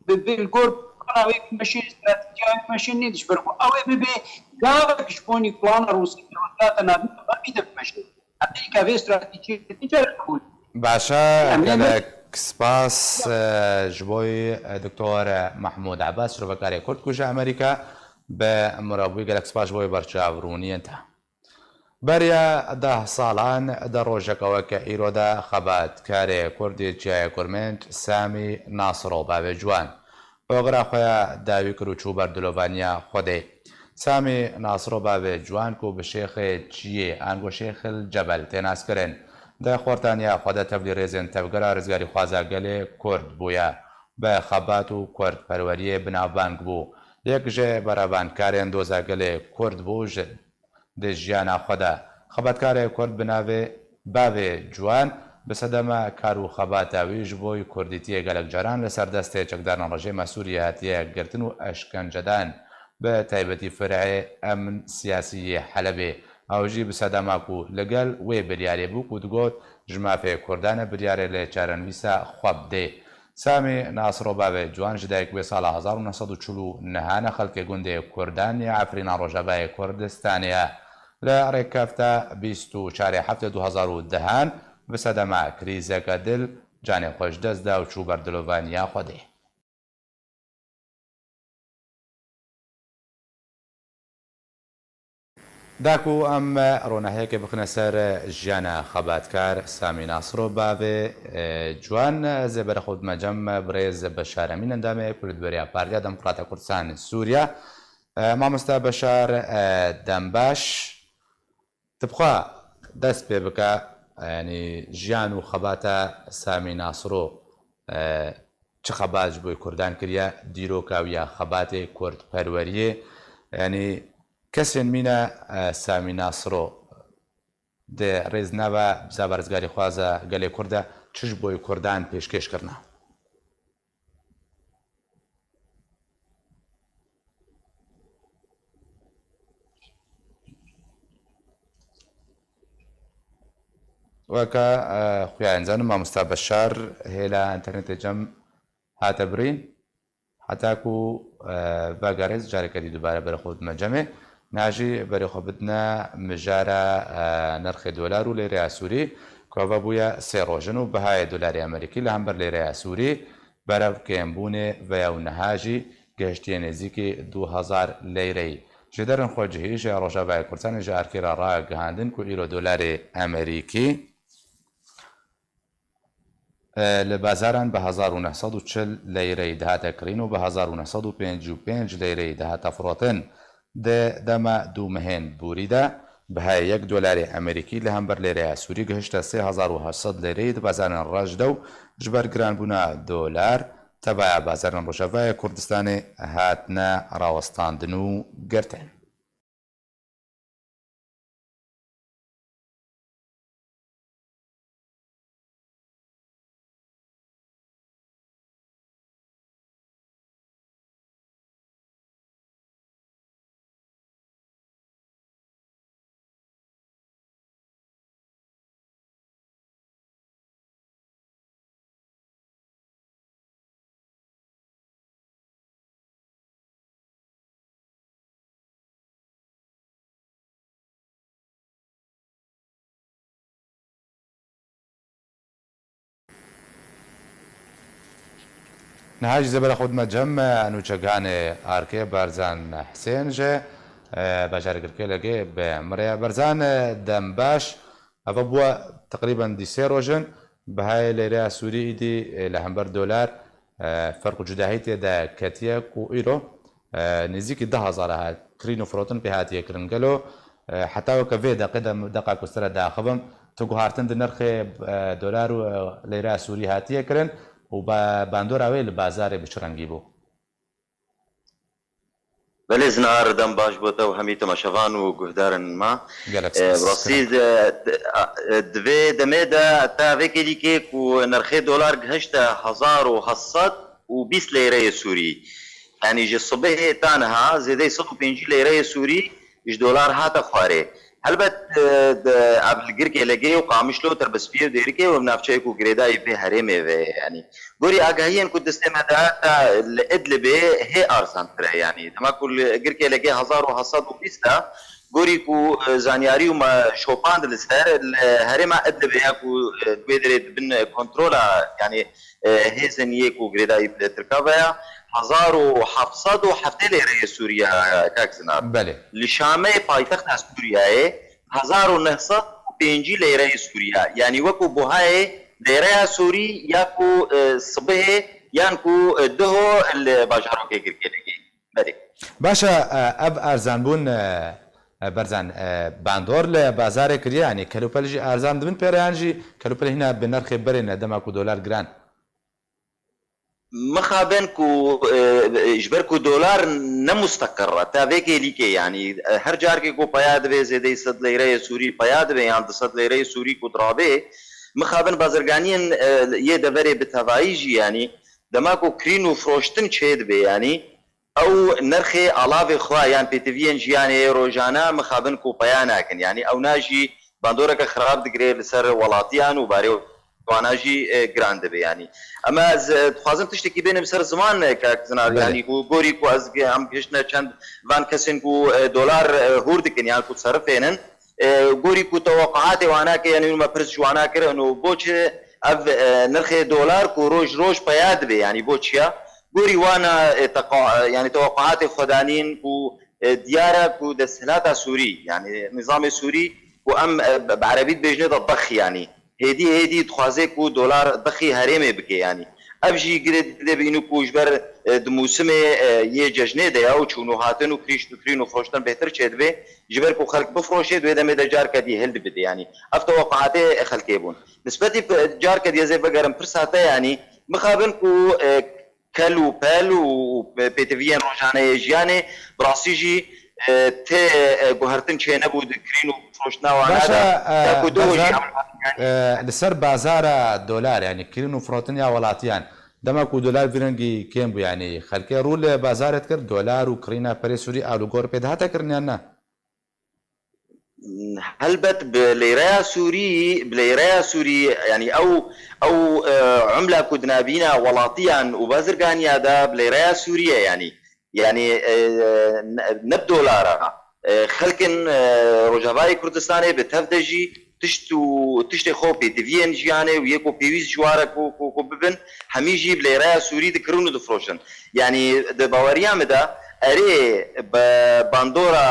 bi, bi li gor plana wê bimeşe, stratejiya wê bimeşe, nê dişber ku ew ê bibe gavek ji bonî plana Rûsî, Rûsya te nabî, nabî de bimeşe. Amerîka vê stratejiyê ti care qebûl. Baş e, Em ê gelek spas, e, ji bo, e, Doktor Mahmûd Abbas, şirovekarê Kurd ku ji Amerîka bi mira bûyî, gelek spas ji bo berçavbûniyên te. Beriya deh salan di rojeke weke îro de xebatkarê Kurdî Çiyayê Kurmênc Samî Nasiro bavê ciwan oxira xwe ya dawî kir û çû ber dilovaniya Xwedê. Samî Nasiro bavê ciwan ku bi Şêxê Çiyê ango Şêxil Cebel tê naskirin, di xortaniya xwe de tevlî rêzên tevgera rizgarîxwaza gelê Kurd bûye. Bi xebat û kurdperweriyê bi navbang bû. Yek ji berevankarên doza gelê Kurd bû ji di jiyana xwe de. Xebatkarê Kurd bi navê Bavê Ciwan bi sedema kar û xebata wî ji bo Kurdîtiyê gelek caran li ser destê çekdarên rejîma Sûriyê hatiye girtin û eşkencedan, bi taybetî Fireyê Emn Siyasî yê Helebê. Ew jî bi sedema ku li gel wê biryarê bû ku digot, ji mafê Kurdan e, biryarê li çarenivîsa xwe bidê. Samî Nasiro bavê ciwan ji dayik bûye sala hezar û neh sed û çil û neh ne xelkê gundê Kurdan ya Efrîna Rojavayê Kurdistanê ye. Li rêkefta bîst û çarê heftê du hezar û dehan bi sedema krîzeke dil canê xwe ji dest da û çû ber dilovaniya Xwedê. Da ku em ronahiyekê bixine ser jiyana xebatkar Samî Nasiro bavê, e, ciwan, ez ê berê xwe bidime cem birêz Beşar Emîn, endamê ku li beriya Partiya Demokrata Kurdistan Sûriye. E, mamosta Beşar, e, dembaş. Tu bixwe dest pê bike, yanî jiyan û xebata Samî Nasiro, e, çi xebat ji bo Kurdan kiriye, dîroka wî ya xebatê kurdperweriyê, yanî kesên mîne, e, Samî Nasiro di rêzna ve bizava rizgarîxwaza gelê Kurd e, çi ji bo Kurdan pêşkêş kirine? Weke, e, xuya em zanin, mamosta Beşar hêla înternetê cem hate birîn. Heta ku, e, vegerê, careke dî dubare berê xwe bidime cemê. Niha jî berê xwe bidine mijara, e, nirxê dolar û lêreya Sûrî, ku eve bûye sê roj in û bihayê dolarê Amerîkî li hember lêreya Sûrî berev kêmbûnê veye û niha jî gihiştiye nêzîkî du hezar leyreyî. Jêderin xwecihî ji Rojavayê Kurdistanê ji Arkê re ragihandin ku îro dolarê Amerîkî, e, li bazaran bi hezar û neh sed û çil leyreyî dihate kirîn û bi hezar û neh sed û pêncî û pênc leyreyî dihate firotin. Di dema du mehên borî de bihayê yek dolarê Amerîkî li hember lêreya Sûrî gihişte sê hezar û heşt sed leyreyî di bazarên rejde û ji ber giranbûna dolar, tevaya bazarên Rojavayê Kurdistanê hatine rawestandin û girtin. Niha jî zêbera xwe dime cem, e, nûçeganê Arkê Berzan Hisên ji, e, bajarê Girkêlegê bi min re ye. Berzan, e, dem baş. Eva bûye teqrîben dî sê roj in. Bihayê leyreya Sûrî îdî, e, li hember dolar, e, ferq û cudahî tê de ketiye ku îro, e, nêzîkî deh hezar e, kirîn û firotin pê hatiye kirin. Gelo, e, heta weke vê deqê de, deqa ku sere daxivim, tu guhartin di nirxê, e, dolar û, e, leyreya Sûrî hatiye kirin û ba-, bandora wê li bazarê bi çi rengî bû? Belê Zinar, dem baş bo te û hemî temaşevan û guhdarên me. Gelek Ee, spas. Bi rastî de, de, e, di vê demê de te vê kêlîkê ku nirxê dolar gihişte hezar û heft sed û bîst leyreyê Sûrî. Yanî ji sibihê ta niha zêdeyî sed û pêncî leyreyê Sûrî ji dolar hate xwarê. Helbet, e, de, ev li Girkêlegê û Qamişlo, Tirbespiyê û Dêrikê û navçeyê ku girêdayî vê herêmê ve ye. Yanî, gorî agahiyên ku destê me de hate li Idlibê hê arzantir e. Yanî, dema ku li Girkêlegê hezar û heft sed û bîst e, gorî ku, e, zanyarî û me şopand li ser, li herêma Idlibê ya ku, e, di wê derê di bin kontrola, yanî, e, hêzên yê ku girêdayî bi Tirka ve ya, hezar û heft sed û heftê lêreyê Sûrî ye, kak Zinar. Belê. Li Şamê, paytexta Sûriyeyê, hezar û neh sed û pêncî leyreyê Sûrî ye. Yanî wekû buhayê leyreya Sûrî ya ku, e, sibihê yan ku, e, diho li bajarokê Girkêlegê. Belê. Baş e, e, ev erzanbûn, e, e, Berzan, e, bandor li bazarê kiriye, yanî kelûpel jî erzan dibin pê re yan jî kelûpel hîna bi nirxê berê ne dema ku dolar giran? Mixabin ku, e, ji ber ku dolar ne musteqir e, ta vê kêlîkê, yanî, e, her carkê ku peya dibe zêdeyî sed leyreyê Sûrî peya dibe yan du sed leyreyê Sûrî ku dirabê, mixabin bazirganiyên, e, yê deverê bi tevayî jî, yanî, dema ku kirîn û firoştin çêdibe, yanî, ew nirxê alavê xwe yan pêtiviyên jiyanê rojane mixabin ku peya nakin. Yanî ew na jî bandoreke xirab digire li ser welatiyan û barê wana jî, e, giran dibe. Yanî em ez, e, dixwazim tiştekî bênim ser ziman, e, kak Zinar. Belê. Yanî ku gorî ku ez gi-, em gihiştine çend van kesên ku, e, dolar, e, hûr dikin yan ku diserifênin. E, gorî ku teweqeatê wana ke, yanî me pirs ji wana kirin û bo çi ev, e, nirxê dolar ku roj roj peya dibe, yanî bo çiya? Gorî wana, e, teqa-, e, yanî teweqeatê xwedanîn ku, e, diyar e ku desthilata Sûrî, yanî nizamê Sûrî ku em, e, bi erebî dibêjine de dex, yanî hêdî hêdî dixwaze ku dolar dexî herêmê bike, yanî. Ev jî girê dide bînî ku ji ber, e, di mûsimê, e, yê cejnê de ya û çûn û hatin û kirîşt û kirîn û firoştin bêhtir çêdibe, ji ber ku xelk bifroşê, di wê demê de carke dî hildibide, yanî. Ev teweqeatê xelkê bûn. Nisbetî p-, carke dî ez ê vegerim pirsa te, yanî, mixabin ku, e, kel û pel û pêtiviyên rojane yê jiyanê, bi rastî jî, e, tê, e, guhertin çênebû di kirîn û firoştina wana de. Baş e, e, ya ku doho jî Berzan, em, e, li ser bazara dolar, yanî kirîn û firotin ya welatiyan, dema ku dolar vî rengî kêm bû, yanî xelkê rû li bazarê dikir, dolar û kirîna perê Sûrî alûgor pê dihate kirin yan na? Helbet bi leyreya Sûrî, bi leyreya Sûrî, yanî ew, ew, e, umla ku di nabîna welatiyan û bazirganiya de bi leyreya Sûrî ye, yanî, yanî, e, ne, ne bi dolar e. E, xelkin, e, Rojavayê Kurdistanê bi tev de jî tişt û tiştê xwe pêtiviyên jiyanê û yê ku pêwîst ji wa re ku, ku, ku bibin, hemî jî bi leyreya Sûrî dikirin û difiroşin. Yanî di baweriya min de, Erê, bi bandora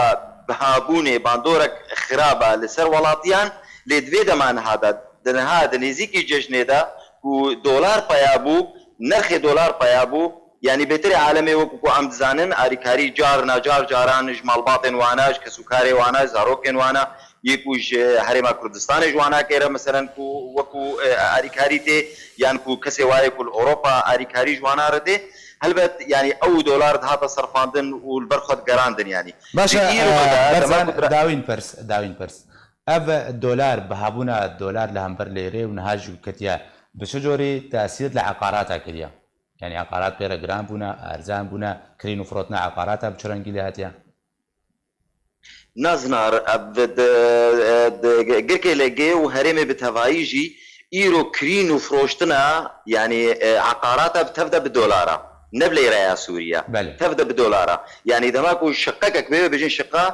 bihabûnê bandorek xirab e li ser welatiyan, lê di vê dema niha de, di niha di nêzîkî cejnê de ku dolar peya bû, nirxê dolar peya bû, yanî bêtirê alemê wekî ku em dizanin, arîkarî car nacar caran ji malbatên wana, ji kesûkarê wana, ji zarokên wana, yê ku ji Herêma Kurdistanê ji wana kêre, meselen ku wekî, e, arîkarî tê, yan ku kesê wayê ku li Ewropa arîkarî ji wana re tê, helbet, yanî ew dolar dihate serfandin û li ber xwe digerandin, yanî. Baş e, Di îro e, de, Berzan, dema ku dira- dawîn pirs, dawîn pirs. Ev dolar, bihabûna dolar li hember lêrê û niha jî ketiye, bi çi corî tesîr li eqarata kiriye? Yanî eqarat pê re giran bûne, erzan bûne, kirîn û firotina eqarata bi çi rengî lê hatiye? Nazinar, ev di, di Girkê Legê û herêmê bi tevayî jî îro kirîn û firoştina, yanî, e, eqarata bi tev de bi dolara, ne bi leyreya Sûriye. Belê. Tev de bi dolara. Yanî dema ku şiqekek bê, bêjin şiqa,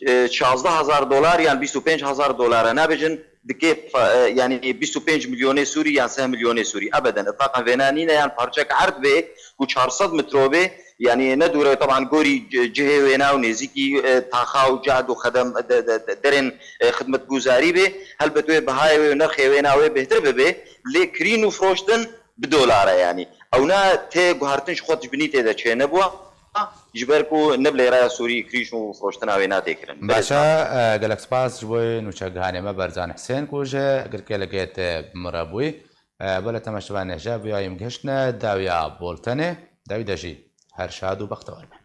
e, şazdeh hezar dolar yan bîst û pênc hezar dolar e. Nabêjin dikê fa-, e, yanî bîst û pênc milyonê Sûrî yan sih milyonê Sûrî. Ebeden, îtlaqan vêna nîne, yan parçek erd bê ku çar sed metro bê, yanî ne dûre, teban gorî ci-, cihê wêna û nêzîkî, e, taxa û cehd û xedem, de, de, de, derên, e, xidmetguzarî bê, helbet wê bihayê wê û nirxê wêna wê bêhtir bibe, lê kirîn û firoştin bi dolar e, yanî. Ewna tê guhertin ji xwe tijbînî tê de çênebû, ji ber ku ne bi lêreya Sûrî kirîn û firoştina wêna tê kirin. Baş e, e, gelek spas ji bo nûçegihanê me Berzan Hisên ku ji Girkê Legê tê bi min re bûyî. E, belê temaşevanê, ji vêya em gihiştine dawiya boltenê, dawî de jî her şad û bextewar be.